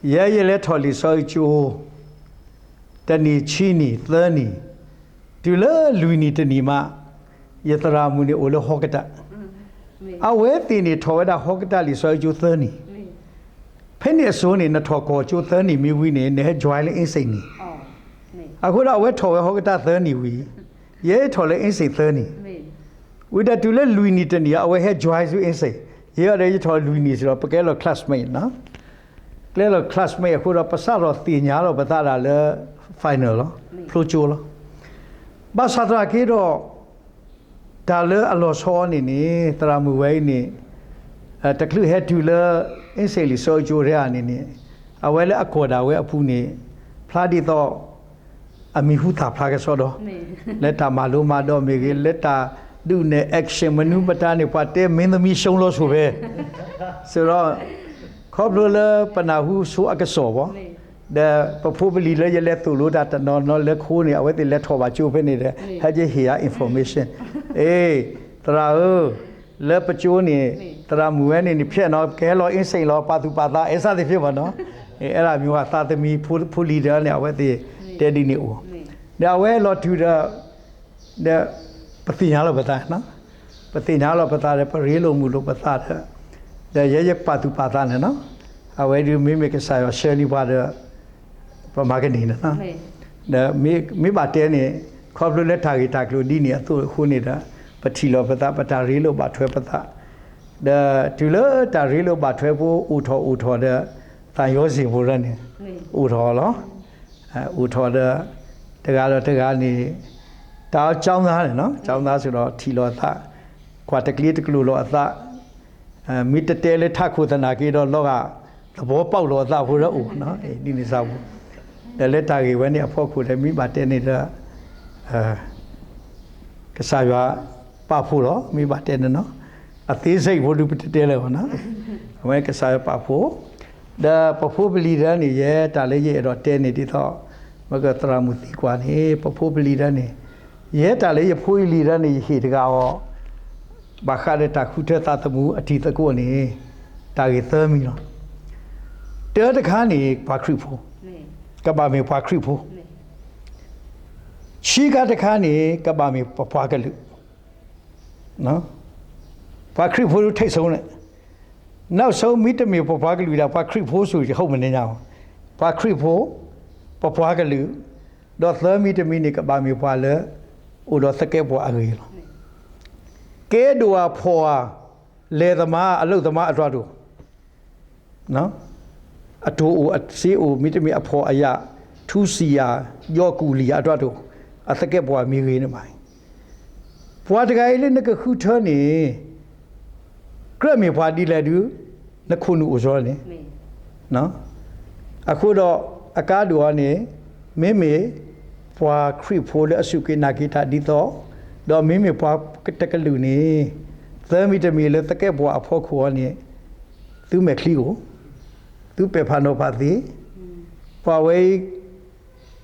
ယဲယလဲၤထီၣ်လံာ်စီဆှံကၠိ တနံၣ်ဆံနံၣ်သၢနံၣ်, တုၤလၢလွံၢ်နံၣ်တနံၣ်မး, ယသရၣ်မုၣ်န့ၣ်အိၣ်လၢဟီကတၢၣ်, အဝဲသ့ၣ်န့ၣ်ထီၣ်ဝဲဒၣ်ဟီကတၢၣ်လံာ်စီဆှံကၠိသၢနံၣ်, ဖဲန့ၣ်အစိၤန့ၣ် နထီၣ်ကီၢ်ကၠိသၢနံၣ်မ့ၢ်ဝံၤန့ၣ် နဟဲ join လၢအ့စ့ၣ်န့ၣ်, အဃိဒီးအဝဲထီၣ်ဝဲဟီကတၢၣ်သၢနံၣ်ဝံၤ, ယဲထီၣ်လၢအ့စ့ၣ်သၢနံၣ်, ဝံၤဒီးတုၤလၢလွံၢ်နံၣ်တနံၣ် အဝဲဟဲ join ဆူအ့စ့ၣ်, ယဲဒီးယထီၣ်လွံၢ်နံၣ်စ့ၢ်ဒီး ပကဲလီၤ classmate နီၤ ကျဲလီၤ classmate အဃိဒီး ပစးထီၣ်သ့ၣ်ညါလီၤပသးဒၣ်လၢ final လီၤ, ဖျိကၠိလီၤ. ဘၣ်ဆၣ်သနာ်က့ဒီး တၢ်လၢအလီၤဆီအီၤန့ၣ်န့ၣ် သရၣ်မုၣ်ဝဲအံၤန့ၣ် တချုးဟဲတုၤလၢ အ့စ့ၣ်လံာ်စီဆှံကၠိတဂၤန့ၣ်န့ၣ် အဝဲလၢအကီၢ်ဒၣ်ဝဲအပူၤန့ၣ် ဖျါဒ်သိး အမံၤဟူသၣ်ဖျါကစီဒီး လၢတၢ်မၤလိမၤဒိးမ့ၢ်ဂ့ၤ, လၢတၢ်ဒုးနဲၣ် action မနုၤမတၤန့ၣ် ပှၤတဲ မင်းသမီးရှုံး လီၤဆိၣ်ဝဲ, စ့ၢ်ဒီး ခီဖျိလၢပနၢ်ဟူဆိအကစီၣ်ဘၣ်, ဒီးပဖိပလံၤလၢယလဲၤသိၣ်လိတၢ်တနီၤနီၤလၢခိန့ၣ် အဝဲသ့ၣ်လဲၤထီၣ်ဘၣ်ကၠိဖဲန့ၣ်ဒီး ဟဲက့ၤဟ့ၣ်ယၤ information, အ့ သရၣ်ဧၢ, လၢပကၠိန့ၣ် သရၣ်မုၣ်ဝဲန့ၣ်န့ၣ် ဖျဲးနီၤ ကဟဲလီၤအ့စ့ၣ်လီၤ ပာ်သူၣ်ပာ်သး အဲၣ်စၢ်သ့ၣ်ဖျ့ဘၣ်နီၤ, အဲၣ်ဒိးမ့ၢ်ဝဲသးသမံဖိလံၤဒီးန့ၣ် အဝဲသ့ၣ်တဲဒ်န့ၣ်အိၣ်, ဒီးအဝဲလီၤတုၤဒီး ဒီးပသ့ၣ်ညါလီၤပသး, ပသ့ၣ်ညါလီၤပသးဒီး ပရ့လိာ်မုာ်လိာ်ပသးဒီး, ဒီးယဲယပာ်သူၣ်ပာ်သးန့ၣ်နီၤ, အဝဲဒုးမ့မ့ၢ်ကစၢ်ယွၤဆှၢန့ၢ်ပှၤဒီး ပမၤကန့ၢ်န့ၣ်နီၤ, ဒီးမ့ၢ်ဘၣ်တဲန့ၣ် ခီဖျိလၢတၢ်ဂ့ၢ်တၢ်ကျိၤဒ်န့ၣ်အသိးအဃိန့ၣ်ဒီး ပထံၣ်လီၤပသး ပတၢ်ရ့လိာ်ဘၣ်ထွဲပသး, ဒီးတုၤလၢတၢ်ရ့လိာ်ဘၣ်ထွဲဖိအိၣ်ထီၣ်အိၣ်ထီၣ်ဒီး သံယောဇဉ်ဖိလၢန့ၣ် အိၣ်ထီၣ်လီၤ. အိၣ်ထီၣ်ဒီး တဂၤဒီးတဂၤန့ၣ် တၢ်အီၣ်ကၠီသးန့ၣ်နီၤ, ကၠီသးစ့ၢ်ဒီးထံၣ်လီၤအသး, ကွၢ်တကျ့တကျိၤလီၤအသး, မ့ၢ်တတဲလၢထးခိၣ်သနာ်က့ဒီး လီၤဂာ် သဘီပီၣ်လီၤအသးဖိလၢအိၣ်နီၤ, ဒ်န့ၣ်စ့ၢ်ဖိ, ဒီးလၢတၢ်ဂ့ၢ်ဝဲန့ၣ်အဖီခိၣ်ဒီး မ့ၢ်ဘၣ်တဲန့ၣ်ဒီး ကစၢ်ယွၤပာ်ဖှိၣ်လီၤ, မ့ၢ်ဘၣ်တဲန့ၣ်နီၤ, အသေးစိတ်ဖိဒုးပတတဲလၢၤဘၣ်နီၤ, အဝဲကစၢ်ယွၤပာ်ဖှိၣ်, ဒီးပဖိပလံၤဒီးန့ၣ် ယဲတၢ်လၢယအဲၣ်ဒိးတဲန့ၣ်ဒ်သိး မ့ၢ်ကသရၣ်မုၣ်သံကွၢ်န့ၣ် ပဖိပလံၤဒီးန့ၣ် ယဲတၢ်လၢယဖိယလံၤဒီးန့ၣ် ယဟ့ၣ်တဂၤအီၤ ဘၣ်ဃးဒီးတၢ်ဃုထၢသးသမူအတံၤသကိးန့ၣ် တၢ်ဂ့ၢ်သၢမံၤလီၤ. တၢတခါန့ၣ် ပှၤခရံာ်ဖိ, ကဘၣ်မ့ၢ်ပှၤခရံာ်ဖိ, ခံခါတခါန့ၣ် ကဘၣ်မ့ၢ်ပပှၤကလုာ် ပှၤခရံာ်ဖိထိပ်ဆုံးန့ၣ်, နောက်ဆုံး မ့တမ့ၢ်ပပှၤကလုာ်ဒၣ် ပှၤခရံာ်ဖိ ဆိုရင် ဟုတ်မနေညါဘၣ်. ပှၤခရံာ်ဖိ, ပပှၤကလုာ်, ဒီးသၢမံၤတမံၤန့ၣ် ကဘၣ်မ့ၢ်ပှၤလၢ အိၣ်ဒီးသကဲးပဝးအဂ့ၤလီၤ. ကဲဒိၣ်ဧါဖှီၣ်ဧါ, လယ်သမား အလုပ်သမား အတွၢ်ဒိၣ် အတိၢ်အိၣ်အစ့အိၣ် မ့တမ့ၢ်အဖှီၣ်အယာ် ထူစံၣ်ယၤ ယီၢ်ကူၣ်လံၣ်ယၤအတွၢ်ဒိၣ် အသကဲးပဝးမ့ၢ်ဂ့ၤန့ၣ်ဘၣ်. ပှၤတဂၤအံၤလၢနကဃုထၢန့ၣ် ကြၢးမ့ၢ်ပှၤဒ်လဲၣ်ဒုး နခိၣ်နူာ်အိၣ်စီန့ၣ် အဃိဒီး အကါဒိၣ်အီၤန့ၣ် မ့မ့ၢ်ပှၤခရံာ်ဖိလၢအစူၢ်က့ၤနာ်က့ၤတၢ်ဒ်သိး ဒီးမ့မ့ၢ်ပှၤတကလုာ်န့ၣ် သၢမံၤတမံၤလၢသကဲးပဝးအဖီခိၣ်အီၤန့ၣ် သုမဲာ်ချံအိၣ်, သုပဲာ်ဖးနီၤဖးသ့, ပှၤဝဲအံၤ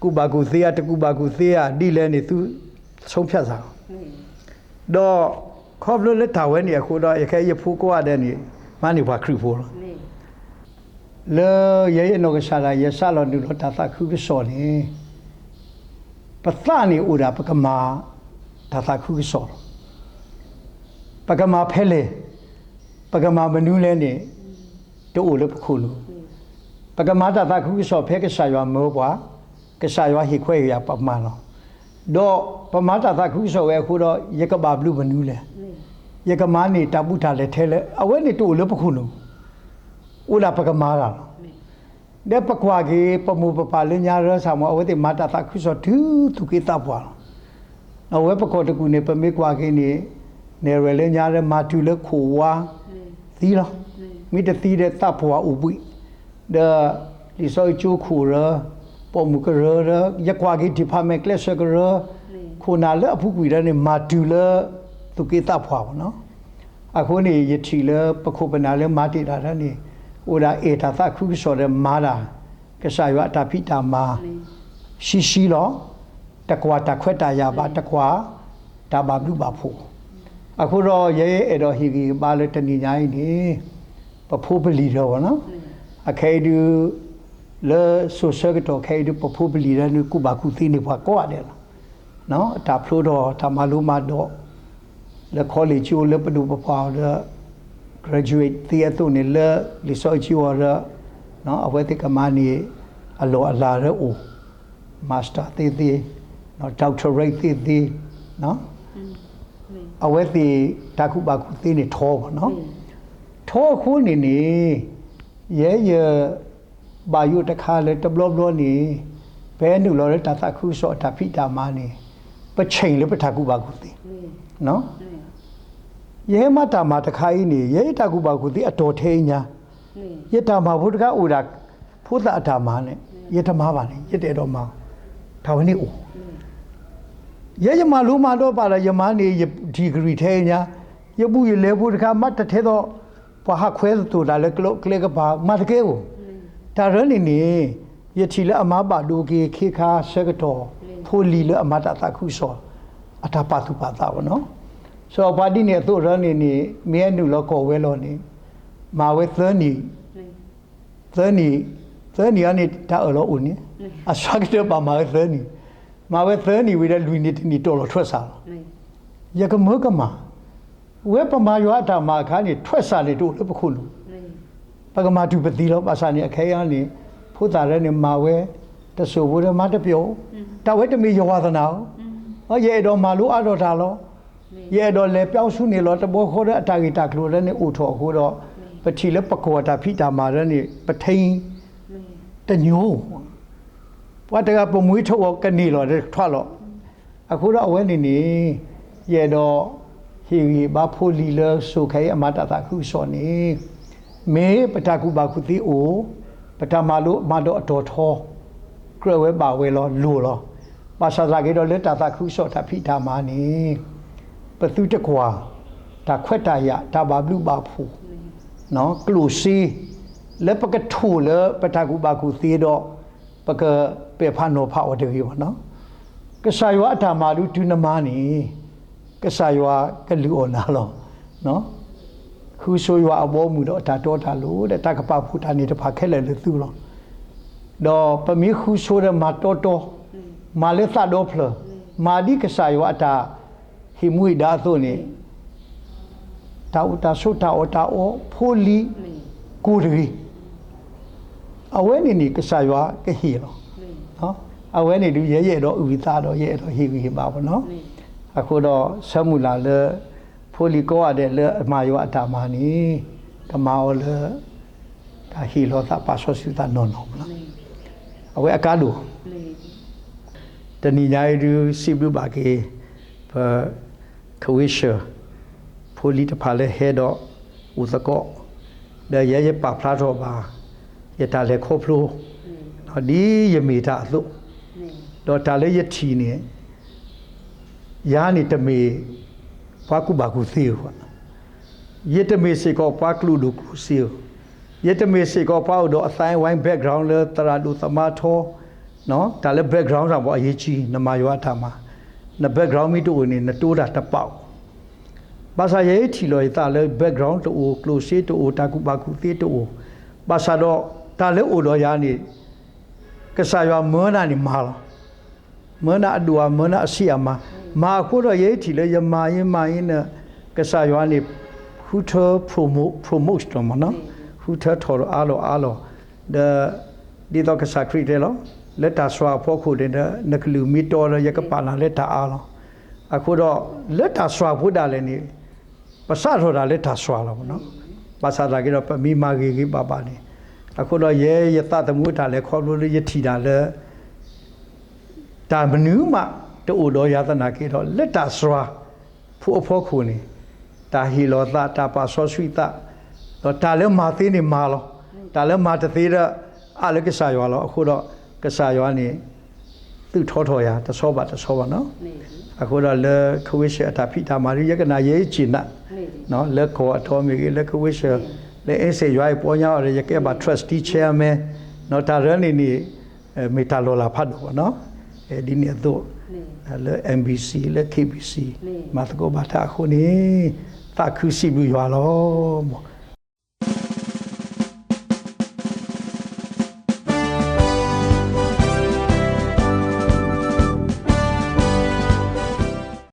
ကူၣ်ဘၣ်ကူၣ်သ့ဧါ တကူၣ်ဘၣ်ကူၣ်သ့ဧါ ဒ်လဲၣ်န့ၣ် သုဆုံးဖြတ်စ့ၢ်လီၤ. ဒီးခီဖျိလၢတၢ်ဝဲန့ၣ်အဃိဒီး ယခဲအံၤယဖိကိးဂၤဒဲးန့ၣ် မၤန့ၢ်ပှၤခရံာ်ဖိလီၤ. လၢယဲယနီၢ်ကစၢ်ဒၣ် ယစးလီၤနုာ်လီၤတၢ်သးခုကစီၣ်န့ၣ် ပသးန့ၣ်အိၣ်ဒၣ်ပကမၤတၢ်သးခုကစီၣ်လီၤ. ပကမၤဖဲလဲၣ်, ပကမၤမနုၤလဲၣ်န့ၣ် တအိၣ်လၢပခိၣ်နူာ်. ပကမၤတၢ်သးခုကစီၣ်ဖဲကစၢ်ယွၤမၢပှၤ, ကစၢ်ယွၤဟ့ၣ်ခွဲးဟ့ၣ်ယာ်ပမၤလီၤ. ဒီးပမၤတၢ်သးခုကစီၣ်ဝဲအဃိဒီး ယကဘၣ်ဘျုးမနုၤလဲၣ်. ယကမၤန့ၢ်တၢ်ဘူးတၢ်လဲၤထဲလဲၣ် အဝဲန့ၣ်တအိၣ်လၢပခိၣ်နူာ်, အိၣ်ဒၣ်ပကမၤတၢ်လီၤ. ဒီးပကွၢ်က့ၤ ပမိၢ်ပပၢ်လၢညါရၢ်စၢ်မီၤ အဝဲသ့ၣ်မၤတၢ်သးခုကစီၣ်တုၤသူၣ်က့သးပှၢ်လီၤ. အဝဲပကီၢ်တကူၣ်န့ၣ် ပမ့ၢ်ကွၢ်က့ၤန့ၣ် နဲၣ်ရွဲၣ်လၢညါရၢ်မၤတုၤလၢခိၣ်ဝါသံလီၤ. မ့ၢ်တသံဒီးသးပှၢ်အိၣ်ဘှံး, ဒီးလံာ်စီဆှံကၠိခိၣ်ရၢ, ပိာ်မုၣ်ကရၢဒီး ယကွၢ်က့ၤ department ကျဲးစၢးကရၢ, ခိၣ်နၢ်လၢအပူၤကွံာ်ဒီးန့ၣ် မၤတုၤလၢသူၣ်က့သးပှၢ်လီၤ. အဃိန့ၣ် ယထံၣ်လၢပခိၣ်ပနၢ်လၢမၤတ့ၢ်တၢ်ဒီးန့ၣ် အိၣ်ဒၣ်အဲၣ်တၢ်သးခုကစီၣ်ဒီးမၤတၢ် ကစၢ်ယွၤအတၢ်ဖံးတၢ်မၤ ဆှံဆှံလီၤ. တကွၢ်တၢ်ခွဲးတၢ်ယာ်ဘၣ်, တကွၢ်တၢ်ဘၣ်ဘျုးဘၣ်ဖှိၣ်. အဃိဒီးယဲအဲၣ်ဒိးဟ့ၣ်ဂံၢ်ဟ့ၣ်ဘါလၢတနံၤညါအံၤန့ၣ် ပဖိပလံၤဒီးဝဲလီၤ. အခဲအံၤဒုး လၢစိၤဆၢကတီၢ်ခဲအံၤဒုး ပဖိပလံၤဒၣ်န့ၣ် ကူၣ်ဘၣ်ကူၣ်သ့န့ၢ်ပှၤကိးဂၤဒဲးလီၤ. တၢ်ဖျိထီၣ် တၢ်မၤလိမၤဒိး လၢ college ကၠိ လၢပဒိၣ်ပပှၢ်အီၤဒီး graduate သ့အသိးန့ၣ် လၢလံာ်စီဆှံကၠိအီၤဒီး အဝဲသ့ၣ်ကမၤန့ၢ် အလီၢ်အလၤလၢအိၣ် master သ့သ့, doctorate သ့သ့, အဝဲသ့ၣ်တၢ်ကူၣ်ဘၣ်ကူၣ်သ့န့ၣ်ထီဘၣ်နီၤ. ထီအဃိန့ၣ်န့ၣ် ယဲယ ဘၣ်ယိၣ်တခါလၢတဘျီဘျီန့ၣ် ပဟဲနုာ်လီၤလၢတၢ်သးခုကစီၣ်အတၢ်ဖံးတၢ်မၤန့ၣ် ပ change လၢပတၢ်ကူၣ်ဘၣ်ကူၣ်သ့. ယဟဲမၤတၢ်မၤတခါအံၤန့ၣ် ယဲယတၢ်ကူၣ်ဘၣ်ကူၣ်သ့အတီၤထဲအံၤညါ, ယတၢ်မၤဖိတခါအိၣ်ဒၣ် ဖိသၣ်အတၢ်မၤန့ၣ် ယတမၤဘၣ်န့ၣ် ယတအဲၣ်ဒိးမၤ, တၢ်ဝဲန့ၣ်အိၣ် ယဲယမၤလိမၤဒိးဘၣ်ဒီး ယမၤန့ၢ်ယ degree ထဲအံၤညါ, ယဘူးယလဲဖိတခါ မ့ၢ်တထဲသိး ပှၤဟးခွဲးသတိၣ်တၢ်လၢကျဲကပၤ မၤတကဲဧိၤ, တၢ်ရၢန့ၣ်န့ၣ် ယထံၣ်လၢအမၤဘၣ်ဒိက့ၤခ့ခါဆၢကတီၢ် ဖိလံၤလၢအမၤတၢ်သးခုကစီၣ် အတၢ်ပာ်သူၣ်ပာ်သးဘၣ်နီၤ. စီၤပှၤဒ်န့ၣ်အသိးရၢန့ၣ်န့ၣ် မ့ၢ်အဲၣ်နုာ်လီၤကီၢ်ဝဲလီၤန့ၣ် မၤဝဲသၢနံၣ် သၢနံၣ်, သၢနံၣ်အံၤန့ၣ် တၢ်အၢၣ်လီၤအိၣ်န့ၣ် အစှၤကတၢၢ်ဘၣ်မၤဝဲသၢနံၣ်, မၤဝဲသၢနံၣ်ဝံၤဒီးလွံၢ်နံၣ်တနံၣ်တီၢ်လီၤထွဲစးလီၤ. ယကမၢကမၣ်, ဝဲပမၤယွၤအတၢ်မၤအခါန့ၣ် ထွဲစးန့ၣ်တအိၣ်လၢပခိၣ်နူာ်, ပကမၤတုၤပသံလီၤ. ဘၣ်ဆၣ်န့ၣ် အခဲအံၤန့ၣ် ဖိသၣ်ရၢန့ၣ် မၤဝဲတစိၢ်ဖိဒီးမၤတပျီၤ, တၢ်ဝဲတမ့ၢ်ယဝၤသနာဧိၤ, ယအဲၣ်ဒိးမၤလိအါထီၣ်တၢ်လီၤ. ယအဲၣ်ဒိးလဲၤပျီဆူန့ၣ်လီၤ တဘျီဃီဒီးအတၢ်ဂ့ၢ်တၢ်ကျိၤလၢန့ၣ်အိၣ်ထီၣ်အဃိဒီး ပထံၣ်လၢပကီၢ်တၢ်ဖံးတၢ်မၤလၢန့ၣ် ပထံတညိ ပှၤတဂၤပမှံထီၣ်အီၤကန့ၢ်လီၤဒီးထွးလီၤ. အဃိဒီးအဝဲန့ၣ်န့ၣ် ယအဲၣ်ဒိးဟ့ၣ်ဂံၢ်ဘါဖိလံၤလၢစိၤခဲအံၤအမၤတၢ်သးခုကစီၣ်န့ၣ် မ့ၢ်ပတၢ်ကူၣ်ဘၣ်ကူၣ်သ့အိၣ်, ပတၢ်မၤလိမၤဒိးအတီၤထီ ကြၢးဝဲဘၣ်ဝဲလီၤ လိၤလီၤ. ဘၣ်ဆၣ်သနာ်က့ဒီးလၢတၢ်သးခုကစီၣ်တၢ်ဖံးတၢ်မၤန့ၣ် ပသုတကွၢ် တၢ်ခွဲးတၢ်ယာ် တၢ်ဘၣ်ဘျုးဘၣ်ဖှိၣ် ကျိၣ်စ့ လၢပကထိၣ်လၢပတၢ်ကူၣ်ဘၣ်ကူၣ်သ့ဒီး ပကပဲာ်ဖးနီၤဖးအီၤတဂ့ၤဘၣ်နီၤ. ကစၢ်ယွၤအတၢ်မၤဒုးတုၤနမၤန့ၣ် ကစၢ်ယွၤကလုၢ်အီၣ်နၤလီၤ. ဃုဆိယွၤအဘီအမုၢ်ဒီးအတၢ်တီတၢ်လိၤ ဒီးတၢ်ကပာ်ဖှိၣ်တၢ်န့ၣ်တဖၣ်ခဲလၢာ်လၢသုလီၤ. ဒီးပမ့ၢ်ဃုဆိဒီးမၤတီတီ, မၤလၢသးဒီဖျၢၣ်, မၤဒ်ကစၢ်ယွၤအတၢ်ဟ့ၣ်မူဟ့ၣ်ဒါအသိးန့ၣ် တၢ်အိၣ်တၢ်ဆိးတၢ်အီၣ်တၢ်အီဖိလံၤ ကိၢ်တဂ့ၤ အဝဲန့ၣ်န့ၣ် ကစၢ်ယွၤကဟ့ၣ်လီၤ. အဝဲန့ၣ်ဒုး ယဲယအဲၣ်ဒိးအုၣ်သးဒီး ယအဲၣ်ဒိးဟ့ၣ်ဂံၢ်ဟ့ၣ်ဘါဘၣ်နီၤ. အဃိဒီးဆၢမုၢ်လၢ်လၢ ဖိလံၤကိးဂၤဒဲးလၢအမၤယွၤအတၢ်မၤန့ၣ် ကမၤအီၤလၢ တၢ်ဟ့ၣ်လီၤသးပာ်စီဆှံသးနီၢ်နီၢ်မးလီၤ. အဝဲအကါဒိၣ် တနံၤညါအံၤဒုး စံးဘျုးဘၣ်က့ၤ ပ ခဝ့ၡၢၣ် ဖိလံၤတဖၣ်လၢဟဲဒီးအိၣ်သကိး, ဒီးယဲယပာ်ဖျါထီၣ်ဘၣ် ယတၢ်လဲၤခီဖျိ ဒ်ယမ့ၢ်တၢ်အသိး, ဒီးတၢ်လၢယထံၣ်န့ၣ် ယၤန့ၣ်တမ့ၢ် ပှၤကူၣ်ဘၣ်ကူၣ်သ့ဧိၤ, ယတမ့ၢ်စ့ၢ်ကီးပှၤကျိၣ်ဒိၣ်ကျိၣ်စ့ဧိၤ, ယတမ့ၢ်စ့ၢ်ကီးပှၤအိၣ်ဒီးအသးဝဲ background လၢသရၣ်ဒိၣ်သမါထီ, တၢ်လၢ background တၢ်ဘၣ်အရေးကြီး, နမၤယွၤအတၢ်မၤ, န background မ့ၢ်တအိၣ်န့ၣ် နတိတၢ်တပာ်အိၣ်. ဘၣ်ဆၣ်ယဲထံၣ်လီၤယသးလၢ background တအိၣ်, ကျိၣ်စ့တအိၣ်, တၢ်ကူၣ်ဘၣ်ကူၣ်သ့တအိၣ်, ဘၣ်ဆၣ်ဒီးတၢ်လၢအိၣ်ဒီးယၤန့ၣ် ကစၢ်ယွၤမၢနၤန့ၣ်မၤလီၤ. မၢနၤအဒိၣ်ဧါ, မၢနၤအဆံးဧါမး, မၤအဃိဒီးယဲထံၣ်လၢယမၤအံၤမၤအံၤန့ၣ် ကစၢ်ယွၤန့ၣ် ဃုထၢ promote, promote လီၤမးနီၤ, ဃုထၢထီၣ်လီၤအါလီၤအါလီၤ, ဒီး ဒ်သိးကစၢ်ခရံာ်တဲလီၤ, လၢတၢ်စွၤအဖီခိၣ်န့ၣ်ဒီး နကလုၢ်မ့ၢ်တီဒီး ယကပာ်နၤလၢတၢ်အါလီၤ. အဃိဒီး လၢတၢ်စွၤဖိဒၣ်လဲာ်န့ၣ် ပစးထီၣ်တၢ်လၢတၢ်စွၤလီၤမးနီၤ, ဘၣ်ဆၣ်သနာ်က့ဒီး ပမ့ၢ်မၤဂ့ၤဂ့ၤဘၣ်ဘၣ်န့ၣ်, အဃိဒီးယဲယသးသမူအတၢ်လဲၤခီဖျိလၢယထံၣ်တၢ်လၢ တၢ်မနုၤမးတအိၣ်ဒီးယၤသနာ်က့ဒီး လၢတၢ်စွၤဖိအဖီခိၣ်န့ၣ် တၢ်ဟ့ၣ်လီၤသး တၢ်ပာ်စီဆှံသး, ဒီးတၢ်လၢမၤသ့န့ၣ်မၤလီၤ, တၢ်လၢမၤတသ့ဒီး အါလၢကစၢ်ယွၤလီၤ. အဃိဒီးကစၢ်ယွၤန့ၣ် သုးထီထီၣ်ယၤ တဆီဘၣ်တဆီဘၣ်နီၤ. အဃိဒီးလၢခဝ့ၡၢၣ်အတၢ်ဖံးတၢ်မၤဒုး ယကနၣ်ယဲယစံးနၤ လၢကီၢ်အတီမ့ၢ်ဂ့ၤ လၢခဝ့ၡၢၣ် လၢအ့စ့ၣ်ယွၤအံၤပီညါအီၤဒီး ယကဲဘၣ် trustee chairman တၢ်ရၢန့ၣ်န့ၣ် မ့ၢ်တၢ်လီၤလးဖးဒိၣ်ဘၣ်နီၤ. ဒ်န့ၣ်အသိး လၢ M B C လၢ K B C မၤသကိးဘၣ်တၢ်အဃိန့ၣ် သးခုစံးဘျုးယွၤလီၤမး.